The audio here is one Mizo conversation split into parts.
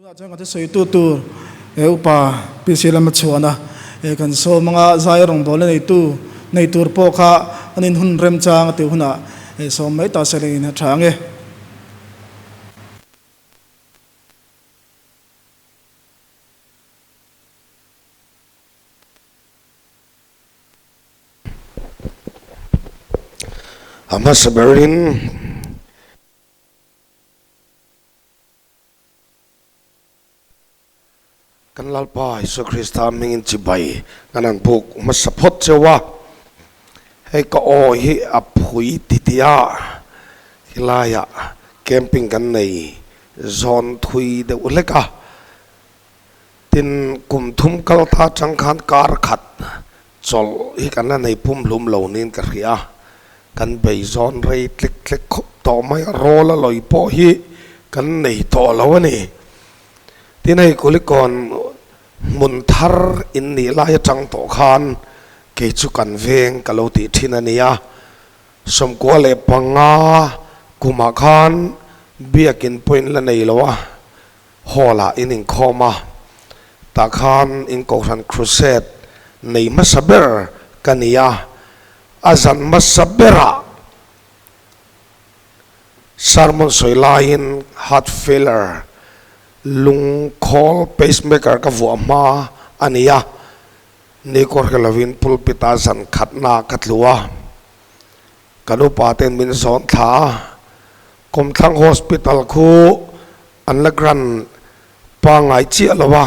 Tunah chuan kan thusawitu tur he upa PC lama chhuahna he kan sawm anga zai rawngbawlna neitu nei tur pawh kha an inhun remchang a tih hunah he sawm mai ta se lengin a tha ang e. A hmasa berin. Kan Lalpa Isua Krista hmingin chibai kan han buk hmasa phawt cheu a, hei ka aw hi a phui titi a, helaiah camping kan nei zawn thui deuh hlek a, tin kum thum kal ta atang khan kar khat chawlh hi kan la nei pum hlum lo niin ka hria a, kan bei zawn rei tlek tlek khawp tawh mai a, rawl a lawi pawh hi kan nei tawh lo a ni. Tin hei Kulikawn hmun thar in nih lai atang tawh khan kei chu kan veng ka lo tih thin a nia. 95 kumah khan biakin pawhin la nei lo a, hall ah in inkhawm a, tah khan in Kohhran Crusade nei hmasa ber ka ni a, a zan hmasa berah Sermon sawi laiin heart failure, lung khawl pacemaker ka vuah hma a ni a, ni kawr hre lovin pulpit ah zan khatna ka tlu a, kan upa ten min zawn thla a, Kawmthlang Hospital khu an la gran pangngai chiah lo a,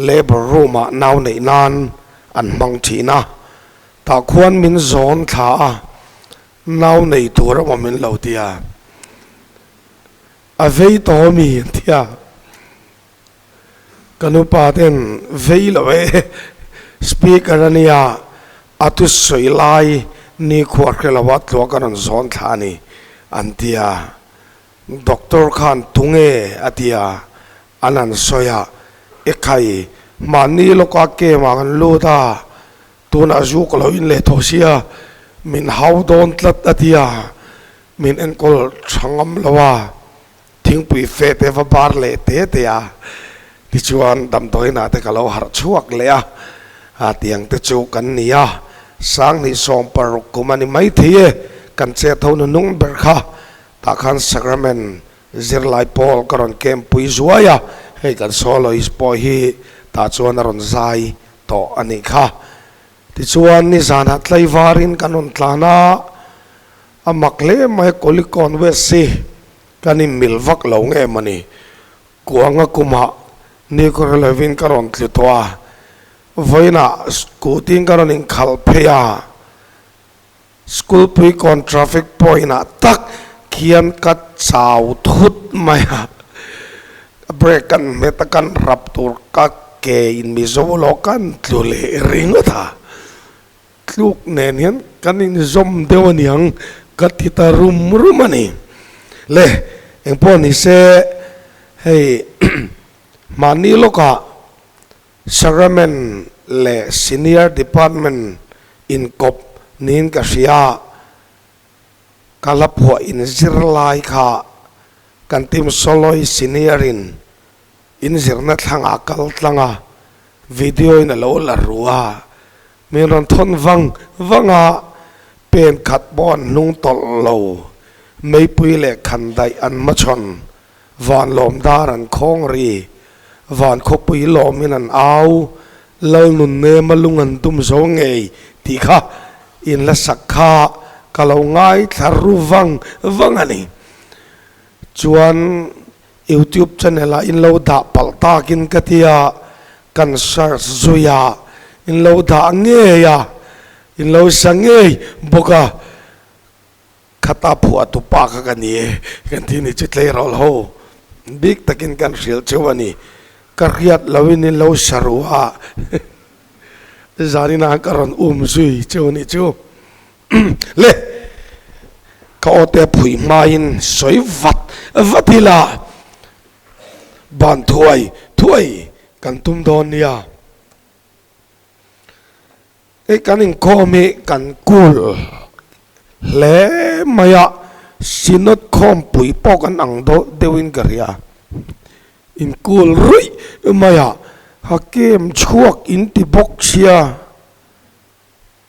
labour room ah nau neih nan an hmang thin a, tah khuan min zawn thla a, Nau nei tur a awm in lo ti a, a vei tawh a mi an ti a, ka nupa ten vei lo e, speaker a nia, a thusawi lai nikhua hre lo a tluak a rawn zawn thla a ni an ti a, doctor khan tunge a ti a, an han sawi a, ekhai mahni lawka camp ah kan lut a, Tunah zu ka lo in leh tawh sia, min hau dawn tlat a ti a, min enkawl tha ngam lo a, thingpui fe te va bar leh te te a, tichuan damdawiinah te ka lo harh chhuak leh a, a tiang te chu kan ni a, 2016 kum a ni maithei e, kan chet ho nunung ber kha, tah khan sacrament zirlai pawl ka rawn kem pui zuai a, hei kan soloist pawh hi tah chuan a rawn zai tawh a nih kha. Tichuan nizanah tlaivarin kan rawn tlan a, a mak hle mai Kulikawn West hi kan inmil vak lo nge mawni, kuanga kumah Nikawr lovin ka rawn tlu tawh a, vawiinah scooty-in ka rawn inkhalh phei a, School Puikawn traffic point ah tak khian ka chau thut mai a, brake kan hmet a kan rap tur ka ke in Mizo lo kan tlu leh ringawt a, tluk nen hian kan inzawm deuh aniang ka ti ta rum rum a ni. Le engpawh ni se hei mahni lawkah Sacrament leh Senior Department inkawp niin ka hria. Ka la phuah inzir lai kha kan team Soloi Senior in inzirna thlangah kal tlang a, video in a lo la ru a, min rawn thawn vang vang a, pen khat pawh an hnung tawlh lo, meipui leh khandaih an hmachhawn Van lawm dar an khawng ri, van khawpui lawmin an au, Lal nun nema lung an dum zo ngei tih kha in la sak kha ka lo ngaithla ru vang vang a ni. Chuan YouTube channel ah in lo dah palh takin ka tia, kan search zui a, in lo dah ngei a, in lo sa ngei bawk a. Khata phuah tu pa kha ka ni e, kan ti ni chu tleirawl ho bik takin kan hrilh cheu a ni. Ka hriat loin in lo sa ru a, zanina ka rawn um zui cheu ni chu. Le, ka aw te phui hmain sawi vat vat ila, ban thuai thuai kan tum dawn nia. Hei kan inkhawm hi kan kul hle mai a, Synod khawmpui pawh kan ang deuh deuhin ka hria. In cool ruih mai a, ha kem chhuak in ti bawk sia,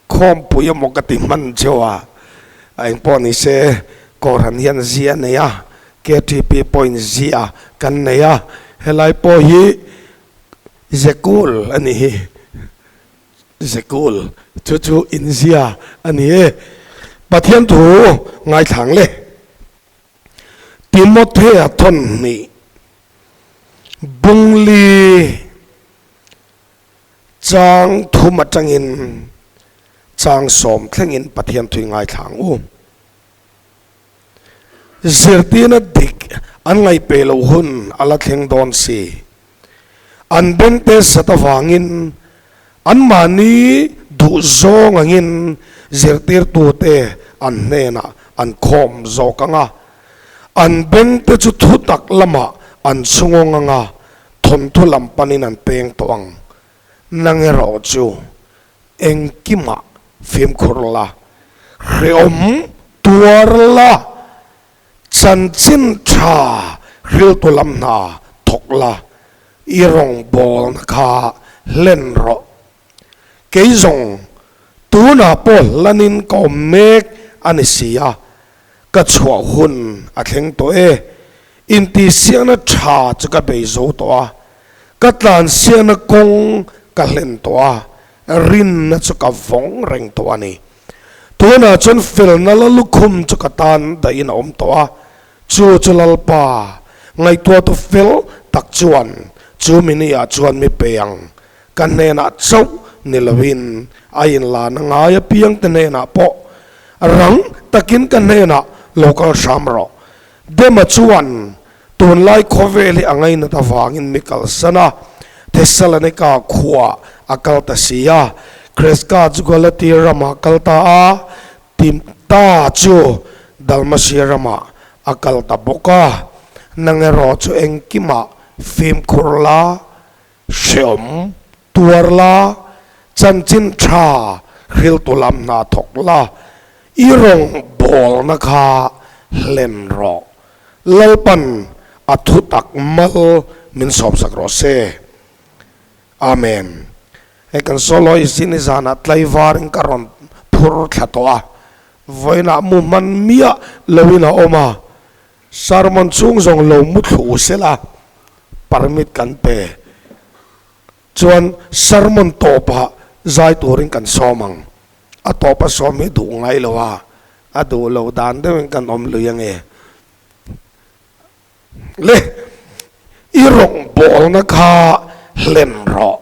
khawmpui emaw ka ti hman cheu a, a engpawh ni se Kohhran hian zia a nei a, KTP pawhin zia kan nei a, helai pawh hi ze cool a nih hi, ze cool chu chu in zia a ni e, Pathian thu ngaithlang le. Timothea thawnhnih bungli chang thum atangin chang sawm thlengin Pathian thui ngaithla ang u. Zirtirna dik an ngaihpeh loh hun a la thleng dawn si. An bengte sat avangin anmahni duhzawng angin zirtirtute an hnenah an khawm zawk ang a, an bengte chu thutak lamah an chhungawng ang a, thawnthu lam panin an peng tawh ang. Nang erawh chu engkimah fimkhur la, hrehawm tuar la. Chanchin tha riltu lam hna thawk la, i rawngbawlna kha hlen rawh. Kei zawng tunah pawh hlanin ka awm mek a ni si a, ka chhuah hun a thleng tawh e. Intihsiakna tha chu ka bei zo tawh a, ka tlansiakna kawng ka hlen tawh a, rinna chu ka vawng reng tawh a ni. Tunah chuan felna la lukhum chu ka tan dahin a awm tawh a, chu chu Lalpa ngaihtuahtu fel tak chuan chu mini ah chuan mi pe ang, ka hnenah chauh ni loin a inlana ngai apiangte hnenah pawh rang takin ka hnenah lo kal hram rawh. Dema chuan tunlai khawvel hi a ngainat avangin mi kalsan a, Thessalonika khuah a kal ta si a. Kreska chu Galatia ramah a kal ta a, Timta chu Dalmasia ramah a kal ta bawk a. Nang erawh chu engkimah fimkhur la, hreawm tuar la, chanchin tha hriltu lam hna thawk la, i rawngbawlna kha hlen rawh. Lalpan a thutak mal min sawmsak rawh se. Amen. Hei kan soloist hi nizanah tlaivarin ka rawn phur thla tawh a, vawiinah mu hman miah loin a awm a, sermon chhung zawng lo mu thlu sela permit kan pe chuan sermon tawpah zai turin kan sawm ang. A tawpa sawm hi duh ngai lo a, a duh lo dan deuhin kan awm lui ange. Le, i rawngbawlna kha hlen rawh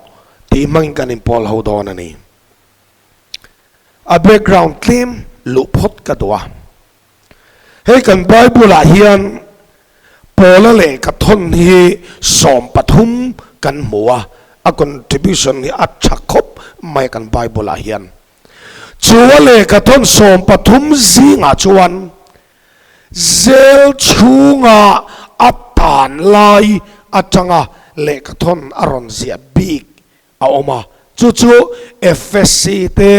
tih hmangin kan inpawl ho dawn a ni. A background tlem luh phawt ka duh a. Hei kan Bible ah hian Paula lehkha thawn hi 13 kan hmu a, a contribution hi a tha khawp mai kan Bible ah hian. Chu a lehkha thawn 13 zingah chuan zel chhunga a tan lai atanga lehkha thawn a rawn ziah bik a awm a, chu chu Efesi te,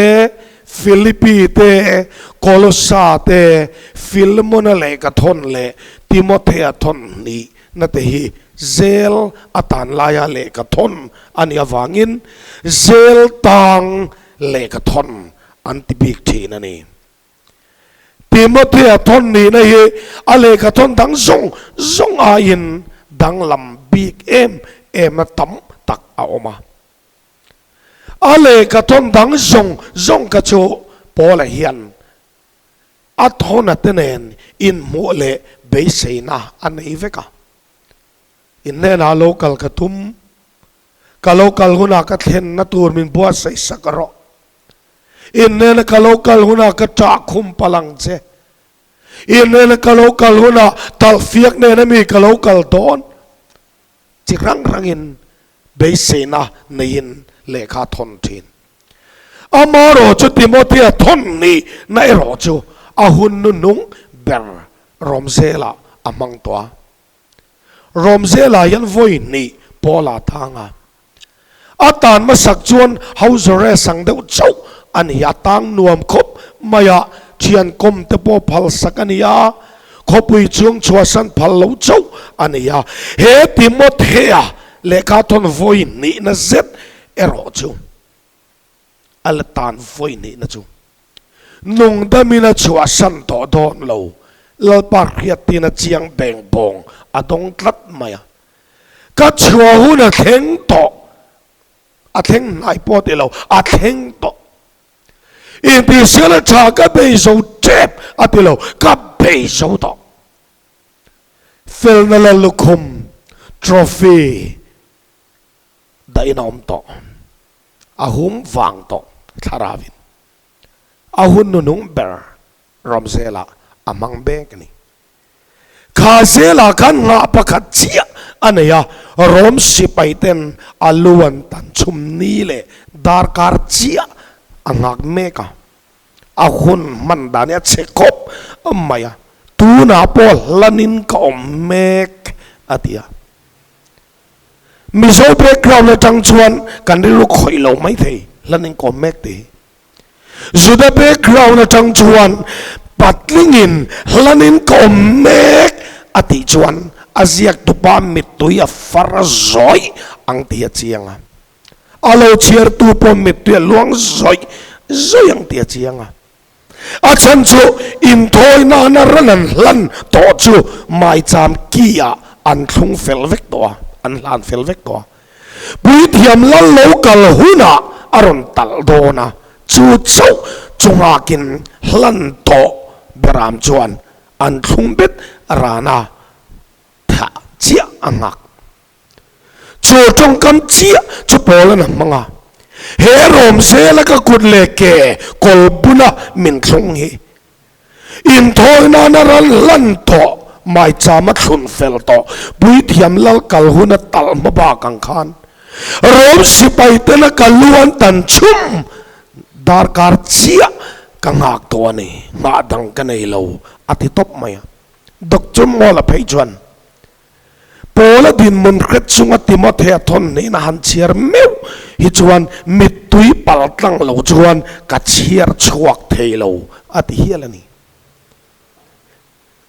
Philippi te, Kolosa te, Filemona lehkha thawn leh Timothea thawn hnih na te hi zel a tan laia lehkha thawn a nih avangin zel tang lehkha thawn an ti bik thin a ni. Timothea thawn nihna hi a lehkha thawn dang zawng zawng aiin danglam bik em em a tam tak a awm a. A lehkha thawn dang zawng zawng kha chu Paula hian a thawna te nen inhmuh leh beiseina a nei vek a. In hnenah lo kal ka tum, ka lo kal hunah ka thlenna tur min buatsaih sak rawh. In hnena ka lo kal hunah ka ṭah khum palh ang che. In hnena ka lo kal hunah talhfiak nena mi ka lo kal dawn. Chi rang rangin beiseina neiin lehkha a thawn ṭhin. Amaherawh chu Timothea thawn nih na erawh chu a hun nuhnung ber Rawmzela a hmang tawh a. Rawmzela hian vawi hnih Paula tang a. A tan hmasak chuan house arrest ang deuh chauh a ni. A tang nuam khawp mai a, thian kawm te pawh phal sak a ni a. Khawpui chung chhuahsan phal lo chauh a ni a. He Timothea lehkha thawn vawi hnihna zet erawh chu a la tan vawi hnihna chu nungdamin a chhuahsan tawh dawn lo. Lalpa hriattin a chiang beng bawng a dawng tlat mai a. Ka chhuah hun a thleng tawh, a thleng hnai pawh ti lo, a thleng tawh. Intihsial a tha ka bei zo tep a ti lo, ka bei zo tawh. Felna la lukhum trophy dahin a awm tawh, a hum vang tawh thlaravin a hun nunung ber Ramzela a hmang bek a ni. Kha zelah khan nghah pakhat chiah a nei a, Rom sipai ten a lu an tan chhum ni leh darkar chiah a nghak mek a, a hun hman dan hi a chhe khawp mai a, tunah pawh hlanin ka awm mek a ti a. Mizo background atang chuan kan rilru khawih lo maithei hlanin ka awm mek tih hi. Juda background atang chuan patlingin hlanin ka awm mek a tih chuan a ziak tupa mittui a far zawih ang tih a chiang a. A lo chhiartu pawh mittui a luang zawih zawih ang tih a chiang a. A chhan chu inthawi nana ran an hlan tawh chu maicham ki ah an thlung fel vek tawh a, an hlan fel vek tawh a. Puithiam lal lo kal hunah a rawn talh dawn a, chu chauh chu nghakin hlan tawh Beram chuan an thlung bet ran a, thah chiah a nghak. Chu tawngkam chiah chu Paula'n a hmang a, He rawm zela ka kut leh ke kawl bula min thlung hi Inthawi nana ral hlan tawh, maicham a thlun fel tawh, puithiam lal kal hun a talh hma bak ang khan Rom sipai tena ka lu an tan chhum darkar chiah ka nghak tawh a ni, nghah dang ka nei lo a ti tawp mai a. Doctor Mawla phei chuan Paula dinhmun hret chunga Timothea thawn hnehna han chhiar meuh hi chuan mittui pal tlang lo chuan ka chhiar chhuak thei lo a ti hial a ni.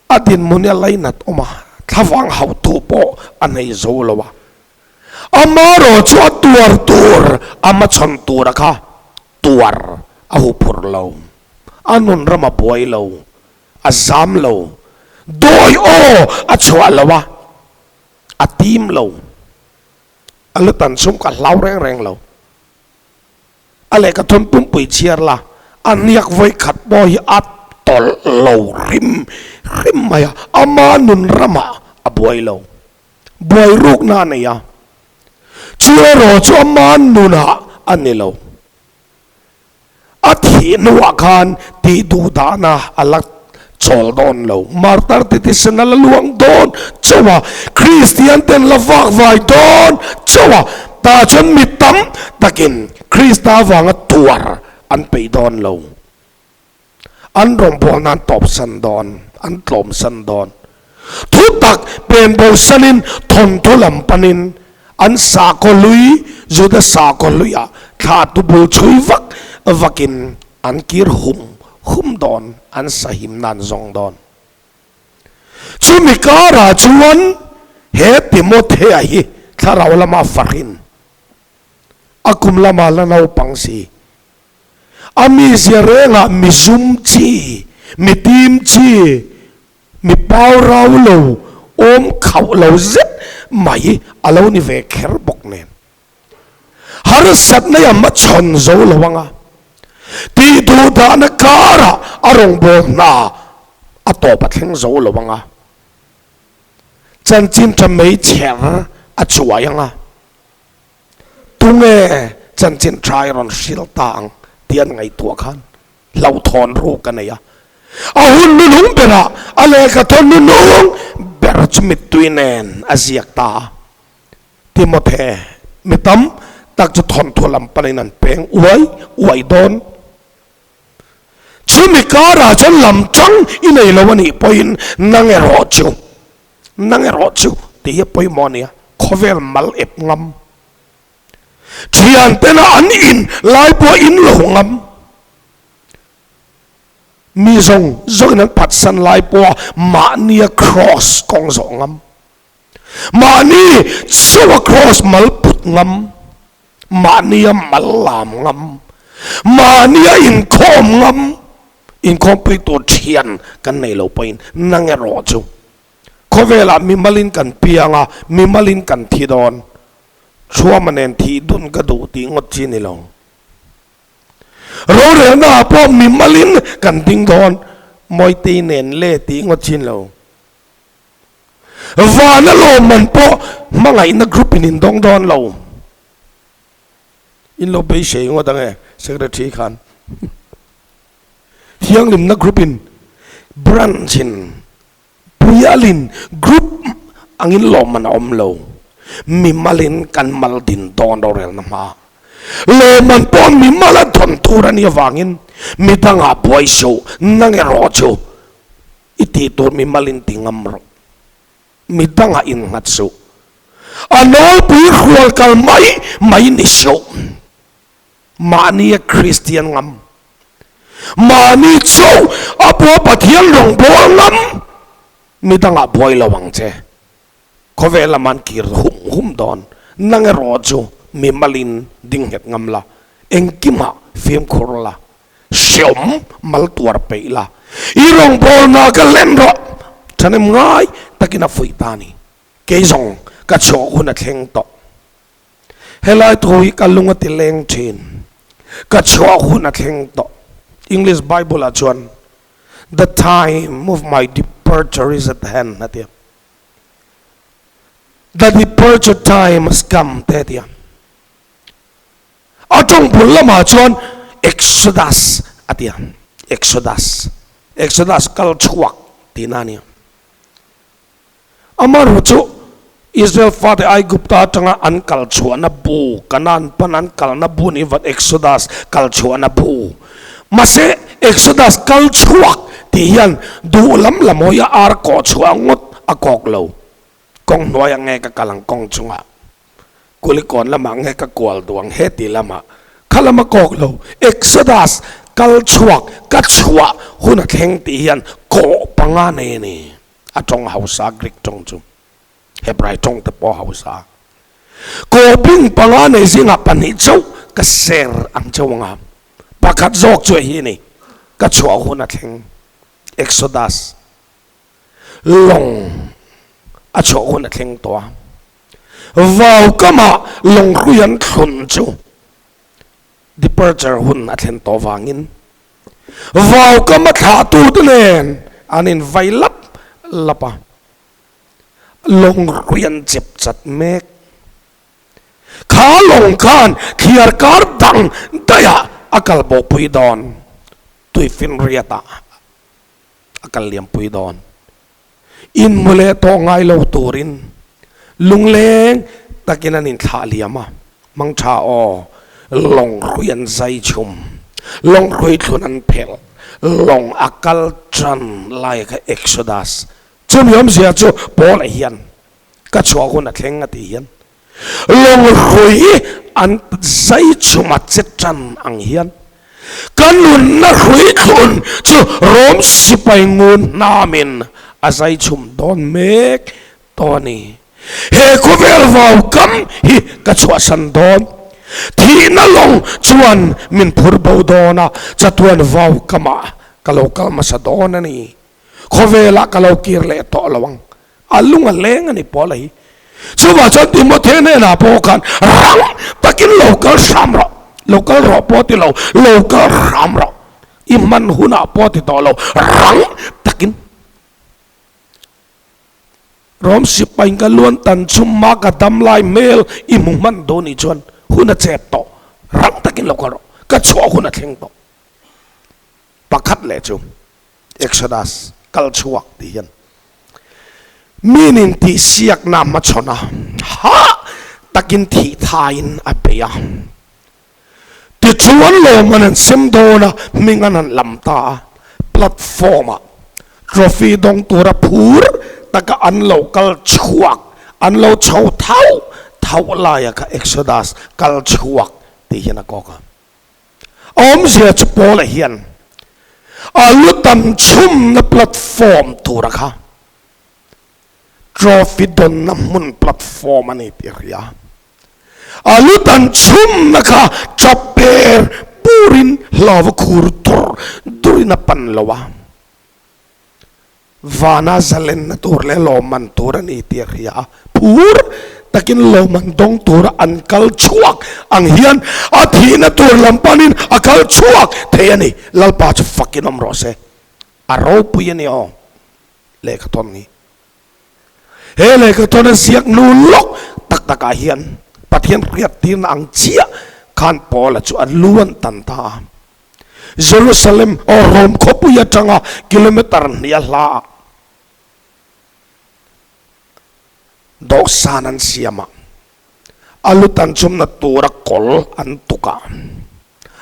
A dinhmun hi a lainat awm a, thlavang hauhtu pawh a nei zo lo a. Amarawh chu a tuar tur, a hmachhawn tura kha tuar a huphurh lo, a nun ram a buai lo, A zam lo. Dawi aw a chhuah lo a, a tim lo. A lu tan chhung ka hlau reng reng lo. A lehkha thun pumpui chhiar la, a hniak vawi khat pawh hi a tawlh lo hrim hrim mai a, ama nun ramah a buai lo. Buai rukna a nei a, chu erawh chu ama nunah a ni lo. A thih hnuah khan tih duh dahna a la chawl dawn lo. Martar te thisen a la luang dawn chauh a, Kristian ten la vak vai dawn chauh a, tah chuan mi tam takin Krista avanga tuar an peih dawn lo. An rawngbawlna an tawpsan dawn, an tlawmsan dawn. Thu tak pen bosanin thawnthu lam panin an sakhaw hlui, Juda sakhaw hluiah thla tubul chhui vak vakin an kir hum hum dawn, an sahim nan zawng dawn. Chumi karah chuan he Timothea hi thlarau lama farin a kum lama la naupang si. A mizia rengah mi zum chi, mi tim chi, mi pau rau lo, awm khauh lo zet mai a lo ni ve kher bawk nen. Harsatna i hmachhawn zo lo anga tih duh dahna karah a rawngbâwl hna a tawp a thleng zo lo anga chanchin tha meichher a chuai anga. Tunge chanchin tha i rawn hrilh ta ang tih an ngaihtuah khan hlauhthawn ruk a nei a. A hun nunung berah a lehkha thawn nunung ber chu mittui nen a ziak ta a. Timothe, mi tam tak chu thawnthu lam panin an peng uai uai dawn. Chumi karah chuan lam tang i nei lo a nih pawhin nang erawh chu Nang erawh chu tih hi a pawimawh a nia, khawvel mal ep ngam. Thiantena an in lai pawh in lo ngam. Mi zawng zawngin an phatsan lai pawha mahnia kraws kawng zawh ngam, mahni chauha kraws mal put ngam, mahnia mal lam ngam, mahnia inkhawm ngam, inkhawmpui tur thian kan nei lo pawhin nang erawh chu khawvelah mimalin kan piang a, mimalin kan thi dawn. Thuama nen thih dun ka duh tih ngawt chi ni lo. Rorelna ah pawh mimalin kan ding dawn, Mawitei nen le tih ngawt chin lo. Vana lawmman pawh hmangaihna group in indawng dawn lo. In lo beisei ngawt ang e, Secretary khan. Thianghlimna group in branch in Puialin group angin lawmman a awm lo. Mimalin kan mal din dawn rorelna hma. Lawmman pawh mimal a dawn tur a nih avangin midangah buai suh, nang erawh chu i tih tur mimalin ti ngam rawh. Midangah innghat suh. A nawlpui hrual kal mai mai ni suh. Mahni a Kristian ngam, mahni chu a pua Pathian rawngbâwl ngam, mi dangah buai lo ang che. Khawvel lama an kir hum hum dawn, nang erawh chu mi malin ding nghet ngam la, engkimah fimkhur la, hreawm mal tuar peih la, i rawngbâwlna ka hlen rawh, ṭhahnem ngai takin a fuih ta a ni. Kei zawng ka chhuah hun a thleng tawh. Helai thu hi ka lung a ti leng thin. Ka chhuah hun a thleng tawh. English Bible ah chuan The time of my departure is at hand a ti a. The departure time has come te a ti a. A tawng bul lamah chuan Exodus a ti a. Exodus. Exodus kal chhuak tihna a ni a. Amaherawh chu, Israel fate Aigupta atanga an kal chhuahna bu, Kanaan pan an kalna bu nih vat Exodus kal chhuahna bu. Mahse, Exodus kal chhuak tih hian duh lam lam hawi a ar kawh chhuah ngawt a kawk lo. Kawng hnuaiah nge ka kal ang kawng chungah? Kulikawn lamah nge ka kual duh ang heti lamah? Kha lam a kawk lo. Exodus kal chhuak ka chhuah hun a thleng tih hian kawh panga nei a ni. A tawng hausa Greek tawng chu Hebrai tawng te pawh hausa. Kawping panga nei zingah pahnih chauh ka ser ang chauh anga pakhat zawk chu hi ni ka chhuah hun a thleng Exodus lawng a chhuah hun a thleng tawh a vau kamah lawng hrui an thlun chu departure hun a thlen tawh vangin Vaukam a thlahtute nen an invai lap lap a, lawng hrui an chep chat mek. Kha lawng khan thliar kar dang daihah a kal bawhpui dawn, tuifinriatah a kal liampui dawn. Inhmu leh tawh ngai lo turin lungleng takin an inthlah liam a, Mangtha aw, lawng hrui an zai chhum, lawng hrui thlun an phelh, lawng a kal tan lai kha Exodus chumi awmzia chu Paula hian ka chhuah hun a thleng a tih hian lawng hrui an zai chhum a che tan ang hian Ka nunna hrui thlun chu Rom sipai ngun hnamin a zai chhum dawn mek tawh a ni. He khawvel vau kam hi ka chhuahsan dawn. Thihna lawng chuan min phur bo dawn a, chatuan vau kamah ka lo kal hmasa dawn a ni. Khawvelah ka lo kir leh tawh lo ang. A lung a leng a ni Paula hi. Chuvah chuan Timothy hnenah pawh khan rang takin lo kal hram rawh, lo kal rawh pawh ti lo, lo kal hram rawh, i hman hunah pawh ti tawh lo, rang takin. Rom sipain ka luan tan chhum ma ka dam lai hmel i hmu hman dawn nih chuan hun a chep tawh, rang takin lo kal rawh, ka chhuah hun a thleng tawh. Pakhat leh chu Exodus kal chhuak tih hian min intihsiakna hmachhawn a, hah takin thih thaiin a bei a. Tichuan lawmman an sem dawn a, hming an han lam ta a, platform-ah trophy dawng tura phur taka an lo kal chhuak, an lo chho thauh thauh laia kha Exodus kal chhuak tih hian a kawk a. Awmzia chu Paula hian. A lu tam chhumna platform tura kha trophy dawnna hmun platform a ni tih a hria. A lu tan chhumna kha tap per purin hlauva khur dur durin a pan lo a. Vana zalenna tur leh lawmman tur a ni tih a hria a, phur takin lawmman dawng tura an kal chhuak ang hian a thihna tur lam panin a kal chhuak thei a ni. Lalpa chu fakin awm rawh se, a ropui a ni aw lehkha thawn hi. He lehkha thawn a ziak nu lawk tak takah hian Pathian hriattirna ang chiah khan Paula chu a luan tan ta a. Jerusalem or Rome khawpui atanga kilometer hnih a hla ah dawhsan an siam a, a lu tan chhumna tura kawl an tuk a,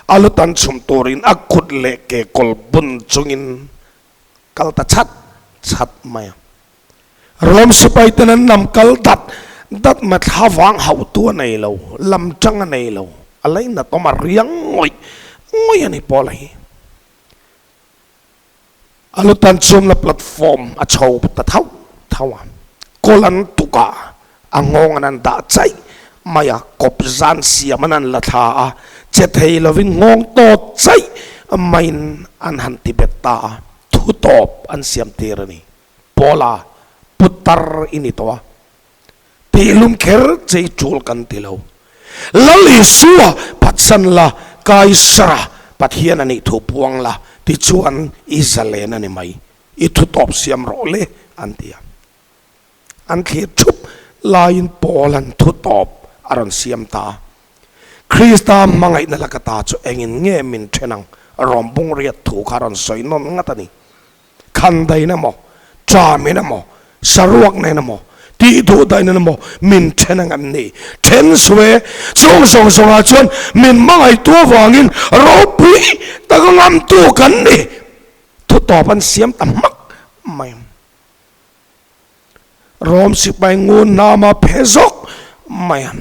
a lu tan chhum turin a kut leh ke kawl bun chungin kal ta chat chat mai a. Rome sipai ten an lam kal dat dat mai thla vang hauh tu a nei lo, lam tang a nei lo, a lainat awm a riang ngawih ngawih a ni Paula hi. A lu tan chhumna platform a chho ta thauh thauh a, kawl an tuk a, a nghawng an an dah chaih mai a, kawp zan siam an an la thla a, che thei lovin nghawng tawt chaih maiin an han ti bet ta a, thu tawp an siam tir a ni. Paula, Putar i ni tawh a, tihlum kher che i tul kan ti lo. Lal Isua phatsan la, Kaisara Pathian a nih thu puang la, tichuan i zalen a ni mai, i thu tawp siam rawh le, an ti a. An thlir thup laiin Paula'n thu tawp a rawn siam ta a. Krista hmangaihna laka ta chu engin nge min then ang? Rawmbung riat thu kha a rawn sawi nawn ngat a ni. Khandain emaw, Chamin emaw, Saruak nen emaw, tih duh dain emaw min then ang em ni? Then suh e, chung zawng zawngah chuan min hmangaihtu avangin ropui taka ngamtu kan ni. Thutawp an siam ta hmak mai. Rom sipai ngun hnama phe zawk mai a,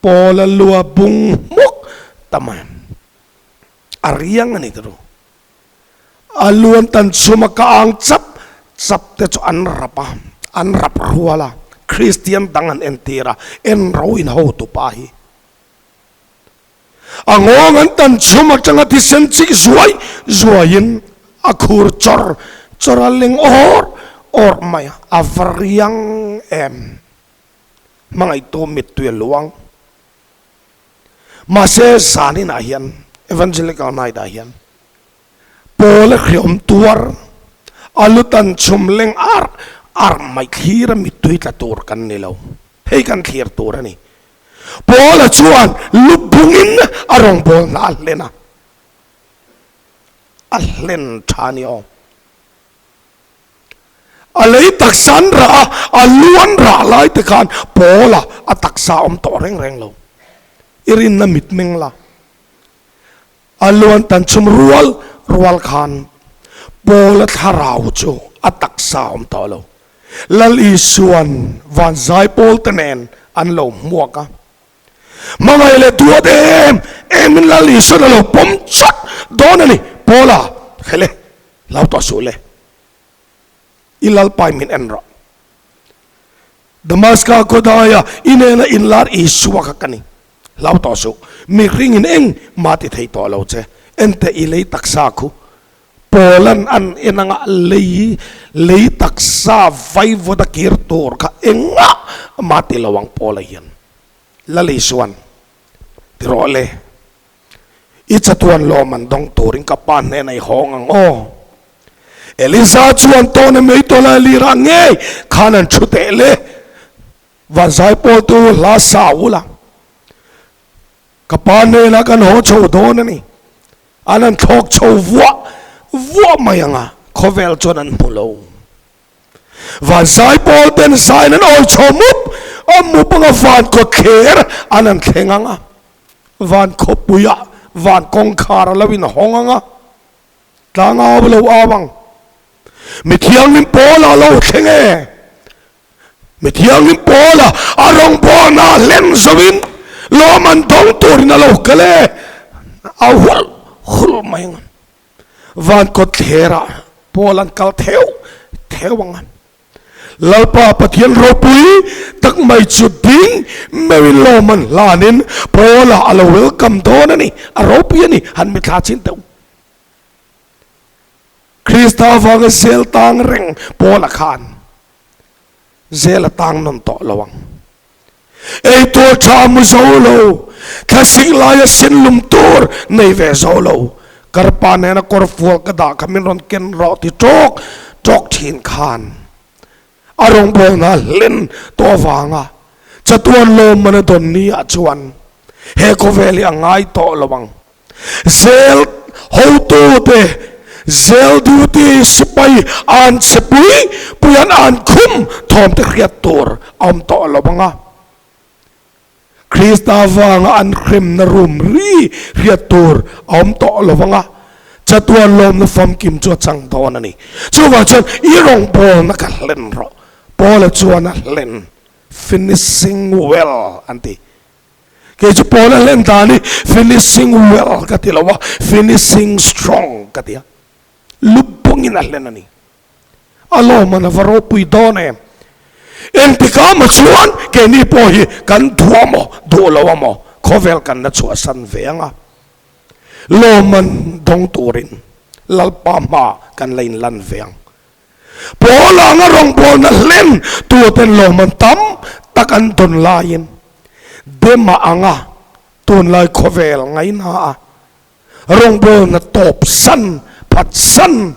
Paula lua bung hmuk ta mai. A riang a ni turu. A luan tan chhuma ka ang chap chap te chu an rap a, an rap rual a, Kristian dang an entir a, en ro in hotu pa hi. A ngawng an tan chhum atanga thisen chik zuai zuaiin a khur chawr chawr a leng awr awr mai a, a va riang em. Hmangaihtu mittui a luang. Mahse zaninah hian Evangelical Night ah hian Paul a hriawm tuar a lu tan chhum leng ar ar mai thlir a mittui tla tur kan ni lo. Hei kan thlir tur a ni. Paul a chuan lu bungin a rawngbawlna a hlen a, a hlen tha a ni aw. A lei taksa an rah a, a lu an rah lai te khan Paula a taksa a awm tawh reng reng lo. I rinna mitmeng la. A lu an tan chhum rual rual khan Paula thlarau chu a taksa a awm tawh lo. Lal Isua'n van zaipawl te nen an lo hmuak a. Hmangaih leh duat em emin Lal Isua'n a lo pawm chat dawn a ni. Paula, Hele, Hlau tawh suh le. I Lalpai min en rawh. Damaska khawdaia i nena inlar Isua kha ka ni. Hlau tawh suh. Mihringin eng mah ti thei tawh lo che. Enteh i lei taksa khu. Paula'n an en anga lei lei taksa vaivawt a kir tur kha engah mah ti lo ang Paula hian. Lal Isua'n ti rawh le. I chatuan lawm an dawng turin ka pa hnenah i hawng ang aw. Elisa chuan tawna mei tawla lirah ngei khan an thu teh le. Van zaipawltu hla sa ul a, Ka pa hnenah kan haw chho dawn a ni. An han thlawk chho vuah vuah mai ang a, khawvel chuan an hmu lo. Van zaipawl ten zain an awi chho mup a mup anga van kawtthler an han thleng ang a, van khawpuiah van kawngkhar a lo inhawng ang a, tlang au lo au ang. Mi thianghlim Paula a lo thleng e! Mi thianghlim Paula a rawngbawlna a hlen zoin lawm an dawng turin a lo kal e! Au hulh hulh mai ang. Van kawtthlerah Paul an kal theuh theuh ang a. Lalpa Pathian ropui tak mai chu ding meuhin lawm an hlanin Paula a lo welcome dawn a ni, a ropui a ni, han mithla chin teuh. Krista avanga zel tang reng Paula khan zel a tang nawn tawh lo ang. Ei tur tha mu zo lo, thlasik laia sinlum tur nei ve zo lo, karpa nena kawr fual ka dah kha min rawn ken rawh ti tawk tawk thin khan a rawngbawlna hlen tawh avanga chatuan lawmman a dawn ni ah chuan he khawvel hi a ngai tawh lo ang. Zel hotute zel duty sipai an che pui pui an an khum thawm te hriat tur a awm tawh lo ang a. Krista vanga an hremna room ri hriat tur a awm tawh lo ang a. Chatuan lawmna famkim chu a chang dawn a ni. Chuvang chuan i rawngbawlna ka hlen rawh. Paula chuan a hlen, finishing well an ti. Kei chu pawl a hlen dan hi finishing well ka ti lo a, finishing strong ka ti a. Lu bawngin a hlen a ni. A lawmman a va ropui dawn em. Engtikah maw chuan keini pawh hi kan duh a maw, duh lo a maw, khawvel kan la chhuahsan ve ang a. Lawmman dawng turin Lalpa hma kan la inlan ve ang. Paul anga rawngbawlna hlen tuten lawmman tam tak an dawn laiin Dema anga tunlai khawvel ngaihna a rawngbawlna tawp san phatsan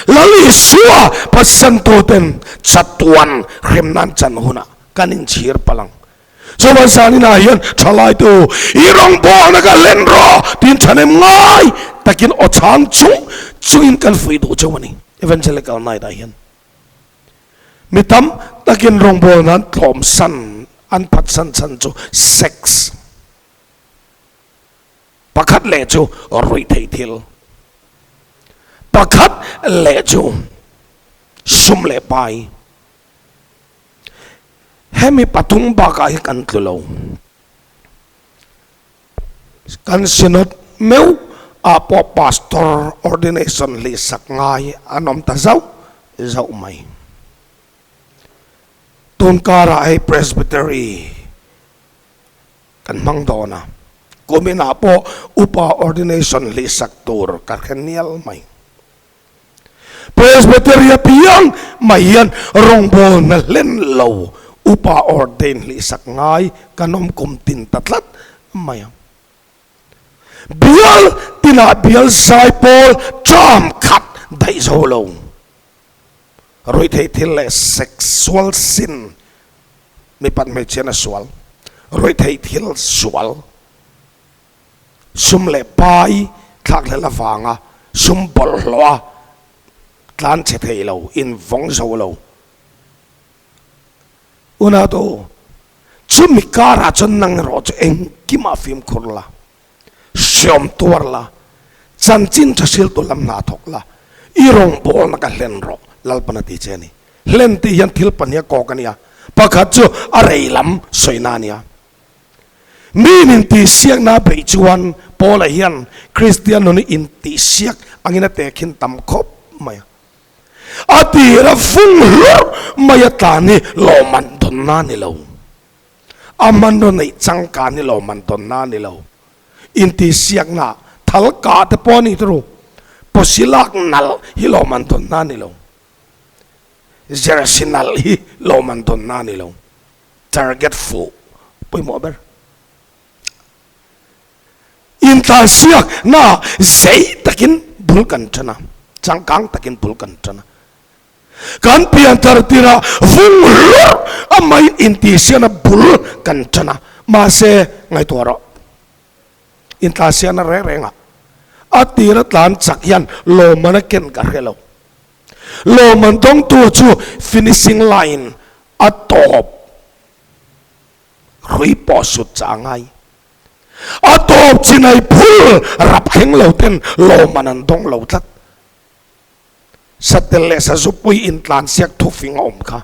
Lal Isua phatsan tuten chatuan hremna an chan hunah kan inchhir palh ang. Chuan zaninah hian thalai te u, i rawngbawlna ka hlen rawh tiin thahnem ngai takin aw chhang chung chungin kan fuih duh cheu a ni. Evangelical Night ah hian mi tam takin rawngbawlna an tlawmsan, an phatsan chhan chu sex pakhat leh chu ruihtheih thil, pakhat leh chu sum leh pai. Hemi pathum bakah hi kan tlu lo. Kan Synod meuh ah pawh Pastor ordination hlihsak ngai an awm ta zauh zauh mai. Tun karah hei Presbytery kan hmang dawn a, kuminah pawh upa ordination hlihsak tur ka hre nial mai. Presbytery apiang mai hian rawngbawlna hlen lo upa ordain hlihsak ngai kan awm kum tin ta tlat mai ang. Bial tinah bial zai pawl term khat daih zo lo. Ruihtheih thil leh sexual sin mipat hmeichhian a sual, ruihtheih thil sual. Sum leh pai thlakhlelh avanga sum bawlhhlawh a tlan chhe thei lo, invawng zo lo. Unautu, chumi karah chuan nang erawh chu engkimah fimkhur la, hriawm tuar la, chanchin tha hriltu lam hna thawk la, i rawngbawlna ka hlen rawh, Lalpan a ti che a ni. Hlen tih hian thil pahnih a kawk a nia, pakhat chu a rei lam sawina a nia. Mi in intihsiakna a beih chuan Paula hian Kristian nun hi intihsiak angin a tehkhin tam khawp mai a. A tira fung hlurh mai a tlan hi lawmman dawnna a ni lo. A hmanraw neih changkan hi lawmman dawnna a ni lo. Intihsiakna thal kah te pawh a ni turu. Pawsi lak nalh hi lawmman dawnna a ni lo. Jersey nalh hi lawmman dawnna a ni lo. Target fuh pawimawh ber. Intlansiak na zei takin bul kan tan a, changkang takin bul kan tan a. Kan pianthar tirah vung hlurh a mai intihsiakna bul kan tan a, mahse ngaihtuah rawh. Intlansiakna reng rengah a tira tlan chak hian lawmman a ken ka hre lo. Lawmman dawngtu chu finishing line a tawp hrui pawh sut chah a ngai. A tawp chinai phul rap thleng lo ten lawmman an dawng lo tlat. Satel leh Sazupui intlansiak thufing a awm kha.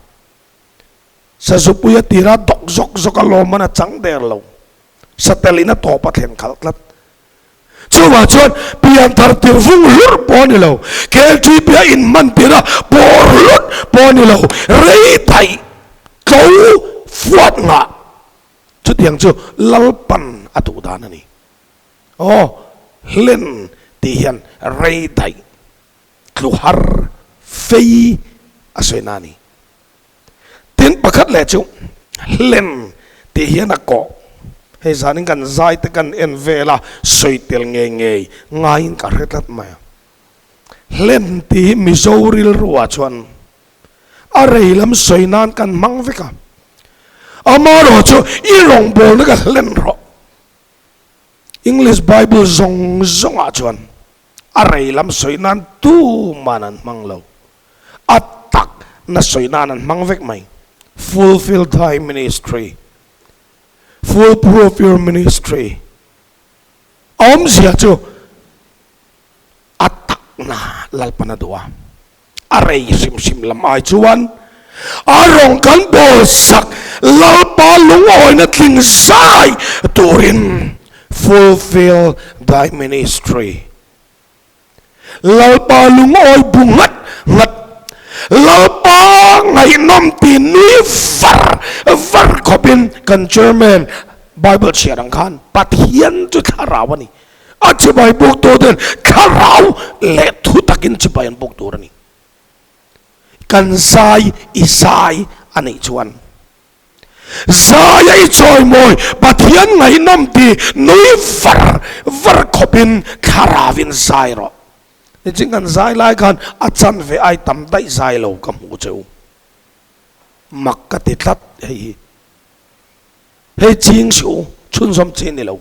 Sazupui a tira dawk zawk zawk a lawmman a chang der lo. Satel in a tawp a thlen khalh tlat. Chuvah chuan pianthar tir vung hlur pawh a ni lo, KTP a inhman tir a pawr hlut pawh a ni lo, rei daih tlo fuat ngah chutiang chu Lalpan a duh dan a ni. Aw, hlen tih hian rei daih tlu har fei a sawi na a ni. Tin, pakhat leh chu hlen tih hian a kawh. Hei zanin kan zai te kan en vel a, sawi tel ngei ngei ngaiin ka hre tlat mai a. Hlen tih hi Mizo rilruah chuan a rei lam sawi nan kan hmang vek a. Amaherawh chu i rawngbawlna ka hlen rawh. English Bible zawng zawngah chuan a rei lam sawi nan tuman an hmang lo. A tak na sawi nan an hmang vek mai. Fulfill thy ministry. Full proof your ministry. A awmzia chu a tak na Lalpan a duh a. A rei hrim hrim lam ai chuan a rawng kan bawl sak Lalpa lungawina tling zai turin fulfill thy ministry. Lalpa lungawi bu nghat nghat, Lalpa ngaihnawm ti nui var var khawpin kan chairman Bible chhiar ang khan Pathian chu thlarau a ni. A chibai buk tur ten thlarau leh thu takin chibai an buk tur a ni. Kan zai i zai a nih chuan Zai a i chawimawi Pathian ngaihnawm ti nui var var khawpin thlarauin zai rawh. Niching kan zai lai khan a chanve ai tam daih zai lo ka hmuh che u. Mak ka ti tlat hei hi. Hei ching si u, chhunzawm chi ni lo.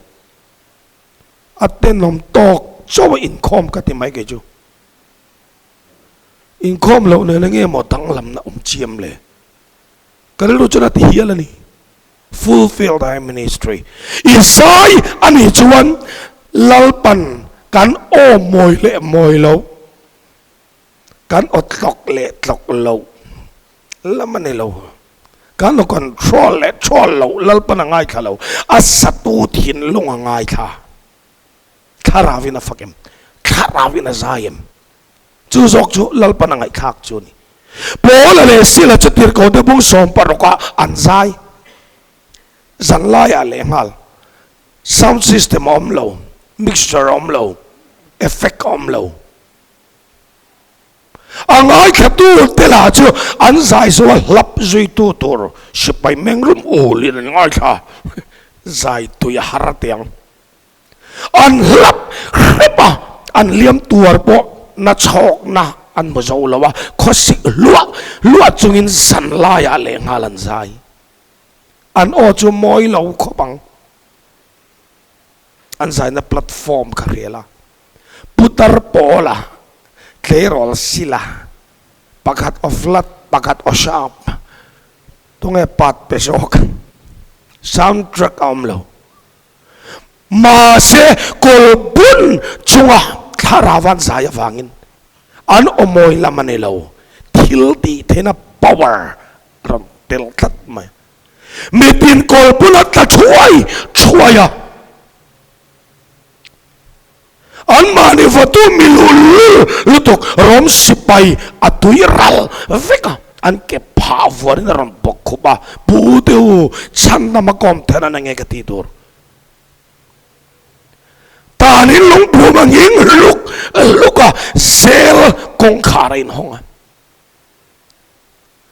A tenawm tawk chauh a inkhawm ka ti mai kei chu. Inkhawm loh nen enge maw danglamna awm chiam le. Ka rilru chuan a ti hial a ni. Fulfill thy ministry. I zai a nih chuan Lalpan kan aw mawi leh mawi lo, kan aw tlawk leh tlawk lo lam a ni lo. Kan aw control leh control lo Lalpan a ngaithla lo, a satu thinlung a ngaithla. Thlarauin a fak em? Thlarauin a zai em? Chu zawk chu Lalpan a ngaihthlak chu a ni. Paula leh Sila chu tirhkohte bung 16 ah an zai. Zan laiah lehnghal sound system a awm lo, mixture a awm lo, effect a awm lo. A ngaithlatu te lah chu an zai zo a hlap zuitu tur sipai mengrum ulin an ngaithla. Zai tui a har tiang. An hlap hrep a, an liam tuar pawh na chhawkna an hmu zo lo a, khawsik hluah hluah chungin zan laiah lehnghal an zai. An aw chu mawi lo khawp ang. An zaina platform kha hrial a, putar pawla tleirawl sila pakhat aw flat pakhat aw sharp tunge part pe zawk sound track a awm lo. Mahse, kawlbun chunga thlarau an zai avangin an awmawi lam a ni lo, thil tih theihna power a rawn tel tlat mai. Mitin kawlbun a tla thuai thuai a, anmahni vawtu miluhlul lutuk rawm sipai a tui ral vek a, an ke phah vuarin a rawn bawk khup a, Pu Deu, chhan lam a kawm then a na nge ka tih tur? Tanin lungphum a nghing hluk hluk a, zel kawngkhar a inhawng a.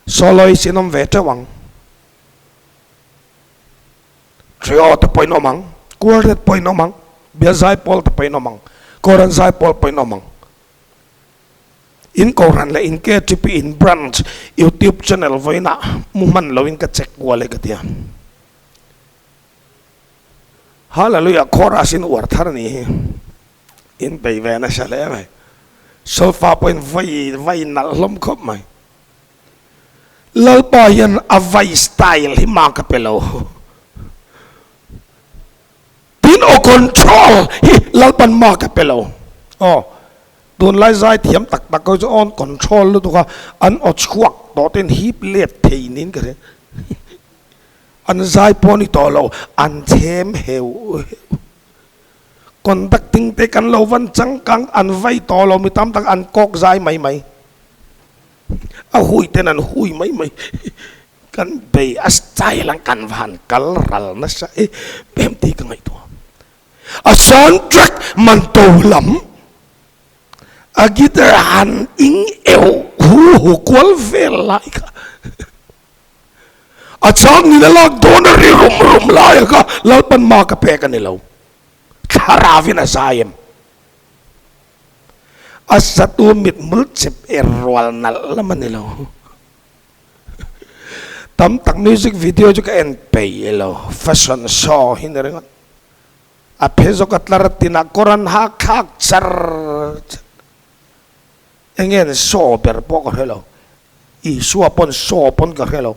Soloist in awm ve teuh ang. Trio te pawhin awm ang, quartet pawhin awm ang, bial zaipawl te pawhin awm ang, Koran zaipawl pawhin awm ang. In Kohhran leh in KTP in branch YouTube channel vawiinah mu hman loin ka check kual e ka ti a. Hallelujah chorus in uar thar ni hi in bei ve nasa hle mai. Solfa pawhin vai vai nalh hlawm khawp mai. Lalpa hian a vai style hi ma ka pe lo. Tin aw control hi Lalpan ma ka pe lo. Aw tunlai zai thiam tak tak ho chu awn control lutuk a an aw chhuak tawh ten hip let thei niin ka hria. An zai pawh ni tawh lo an chhem heu heu. Conducting te kan lo van changkang an vai tawh lo mi tam tak an kawk zai mai mai. A hui ten an hui mai mai. Kan bei a style ang kan van kal ral nasa e em tih ka ngaihtuah. A soundtrack man to lam a guitar han ing euh hu hu kual vel lai kha a chang in a lak dawn a ri rum rum lai a kha Lalpan ma ka pek a ni lo. Thlarau in a zai em? A satu mithmul chep er rual nalh lam a ni lo. Tam tak music video chu ka en peih lo, fashion show hi ni ringawt. A phe zawk a tlar tinah kawr an hak thlak char char. Enge an show ber pawh ka hre lo. Isua pawn show pawn ka hre lo.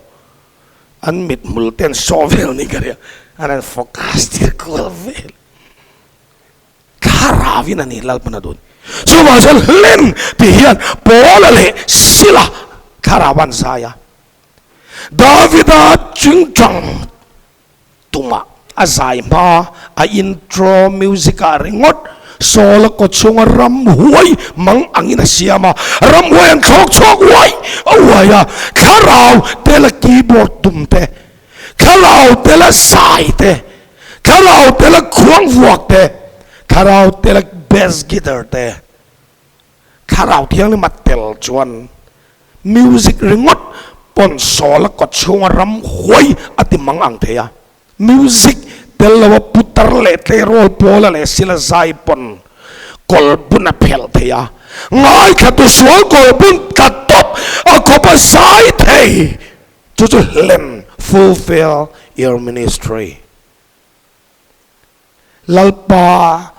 An mithmul te an show vel ni ka ria. An han focus tir kual vel. Thlarau in a ni Lalpan a dun. Chuvang chuan hlen tih hian Paula leh Sila thlarau an zai a. Davida chingchang tumah a zai hma a intro music ah ringawt Saul-a kaw chhunga ramhuai mang angin a siam a, ramhuai an thlawk chhuak uai uai a, thlarau tela keyboard tum te, thlarau tela zai te, thlarau tela khuang vuak te, thlarau tela bass guitar te, thlarau thianghlim a tel chuan Music ringawt pawn Saul-a kawt chhunga ram huai a ti mang ang thei a. Music tel loa putar leh tleirawl pawla leh sila zai pawn kawl bun a phelh thei a. Ngaithlatu sual kawl bun tla tawp a khawp a zai thei. Chu chu hlen, fulfill your ministry. Lalpa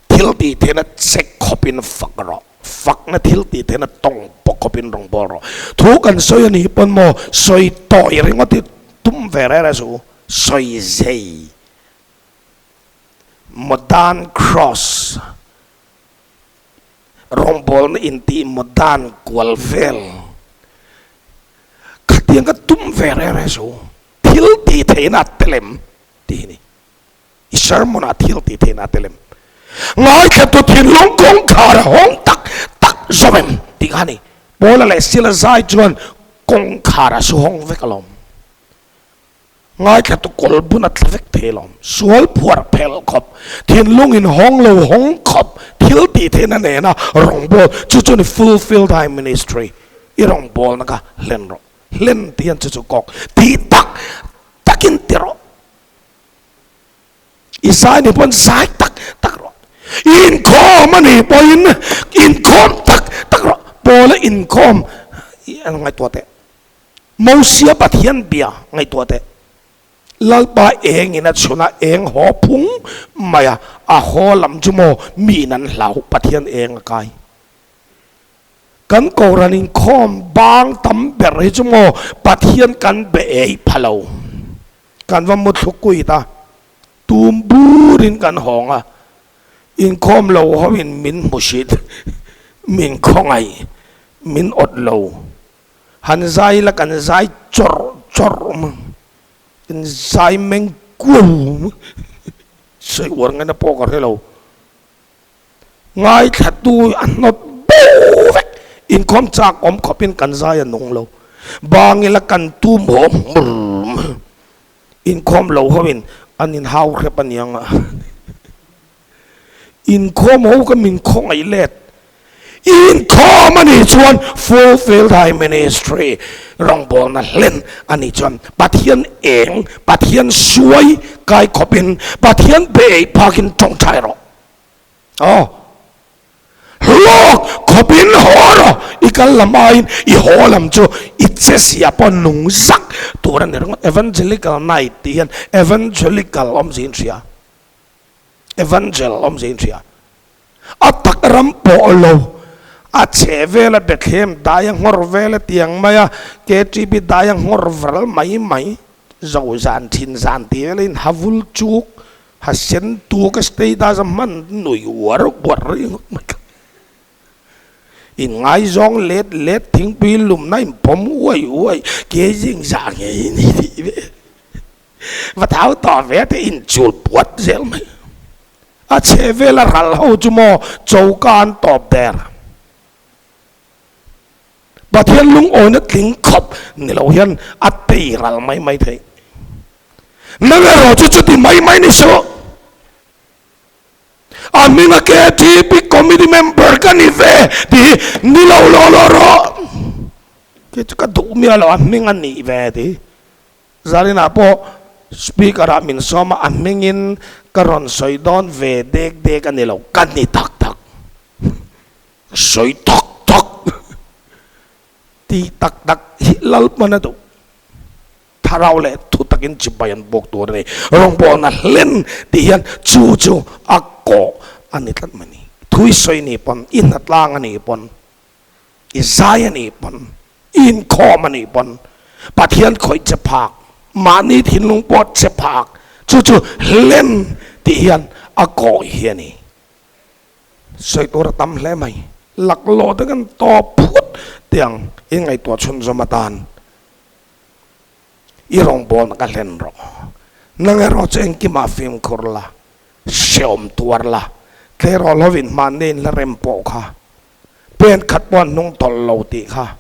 thil tih theihna check khawpin fak rawh, fakna thil tih theihna tawng pawh khawpin rawn bawl rawh. Thu kan sawi a nih pawn maw sawi tawh i ringawt hi tum ve reng reng suh u, sawi zei modern cross rawngbawlna intih modern kual vel khatiang ka tum ve reng reng suh u, thil tih theihna a telem tih hi ni. I sermon ah thil tih theihna a tel em? Ngaithlatu thinlung kawngkhar a hawng tak tak zawm em tih kha a ni. Paula leh Sila zai chuan kawngkhar a su hawng vek alawm. Ngaithlatu kawl bun a tla vek thei alawm. Sual phuar phel khawp, thinlung in hawng lo hawng khawp thil tih theihna nena rawngbâwl chu chu ni fulfill thy ministry. I rawngbâwlna kha hlen rawh. Hlen tih hian chu chu kawk tih tak takin ti rawh. I zai ni pawn zai tak tak rawh. I inkhawm a nih pawhin inkhawm tak tak rawh. Pawla inkhawm ngaihtuah teh. Mosia Pathian bia ngaihtuah teh. Lalpa engin a chhun a, eng haw phung mai a, a haw lam chu maw miin an hlau, Pathian eng a kai. Kan Kohhran inkhawm bang tam ber hi chu maw Pathian kan be ei pha lo. Kan va mu thluk kuit a, tum burin kan hawng a, inkhawm lo hoin min hmu hrit, min khawngaih, min awt lo. Han zai la kan zai chawrh chawrh mai, kan zai meng kuau mai, sawi uar ngaihna pawh ka hre lo. Ngaithlatu a hnawt bo vek, inkhawm chak awm khawpin kan zai a nung lo. Bangila kan tum haw hmur mai, inkhawm lo hoin an inhau hrep a niang a. Inkhawm ho ka min khawngaih let. Inkhawm a nih chuan Fulfill Thy Ministry rawngbawlna hlen a nih chuan Pathian eng, Pathian suai kai khawpin, Pathian be ei phakin tawngtai rawh. Aw. Hlawk khawpin haw rawh. I kal lam aiin i haw lam chu i che zia pawh nung zak tur a ni ringawt. Evangelical Night tih hian Evangelical awmzia in hria. Evangel awmzia in hria. A tak ram pawh lo, a chhe vela Bethlehem dai a nghawr vel a tiang mai a, KTB dai a nghawr vral mai mai, zo zan thin zan tih vel a in ha vul chuk, ha sen tuk a status a hman nui uar uar ringawt mai kha. In ngaizawng let let thingpui lumna in pawm uai uai, ke zing zah ngei ni tih vel. Va thau tawh ve te in chul puat zel mai. A chheh vela ral ho chu maw choka an tawp der. Pathian lungawina tling khawp ni lo hian a tei ral mai mai thei. Nang erawh chu chuti mai mai ni suh. A hminga KTP committee member ka ni ve tih hi ni lo law law rawh. Kei chu ka duh miah lo a hming a nih ve tih. Zarinah pawh speaker ah min sawm a, a hmingin ka rawn sawi dawn ve dek dek a ni lo, ka ni tak tak, sawi tak tak, ti tak tak hi Lalpan a duh. Thlarau leh thu takin chibai an bawk tur a ni. Rawngbawlna hlen tih hian chu chu a kawh a ni tlat mai ni. Thu i sawi ni pawn, i hnatlang a nih pawn, I zai a nih pawn, i inkhawm a nih pawn, Pathian khawih che phak, mahni thinlung pawh che phak, chu chu hlen tih hian a kawi hi a ni. Sawi tur a tam hle mai. Laklawh te kan tawp phut tiang i ngaihtuah chhunzawm atan i rawngbawlna ka hlen rawh. Nang erawh chu engkimah fimkhur la, hreawm tuar la, tleirawl hovin hmanni in la rem pawh kha Pen khat pawh an hnung tawlh lo tih kha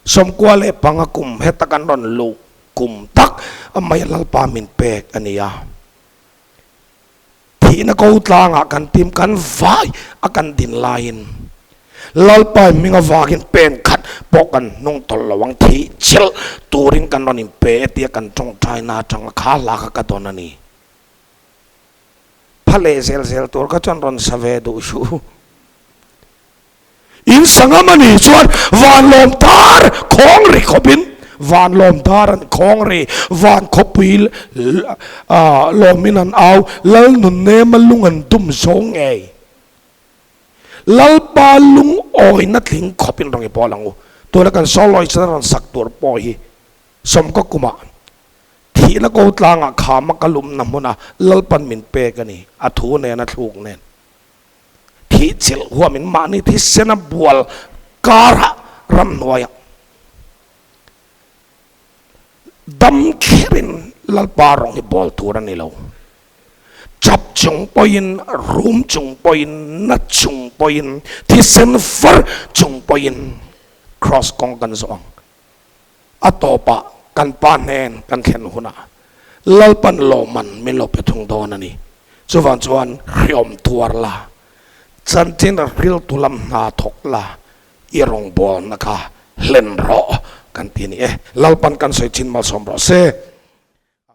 95 kum heta kan rawn luh kum tak a mai Lalpa min pek a ni a. Thihna ko tlangah kan tim kan vai a kan din laiin Lalpa in hming avangin pen khat pawh kan hnung tawlh lo ang thih chilh turin kan rawn inpe e tia kan tawngtaina atanga kha hla kha ka dawn a ni. Pha leh zel zel tur kha chuan rawn sa ve duh suh. In sangam a nih chuan van lawm dar khawng ri khawpin van lawm dar an khawng ri, van khawpui lawmin an au, Lal nunnema lung an dum zo ngei. Lalpa lungawina tling khawpin rawn i bawl ang u. Tuna kan sawlawi chana rawn sak tur pawh hi sawmkaw kumah Thihna ko tlangah khama ka lumna hmuna Lalpan min pek a ni, a thu nen a thluk nen. Thih chilh huamin mahni thisena bual karah ramhnuaiah dam thlerin Lalpa rawng hi bawl tur a ni lo. Chap chung pawhin, rum chung pawhin, na chung pawhin, thisen far chung pawhin Kraws kawng kan zawh ang. A tawpah kan pa hnen kan thlen hunah Lalpan lawmman min lo pe thung dawn a ni. Chuvang chuan hriawm tuar la, chanchin riltu lam hna thawk la, i rawngbawlna kha hlen rawh kan ti a ni e. Lalpan kan sawi chin malsawm rawh se.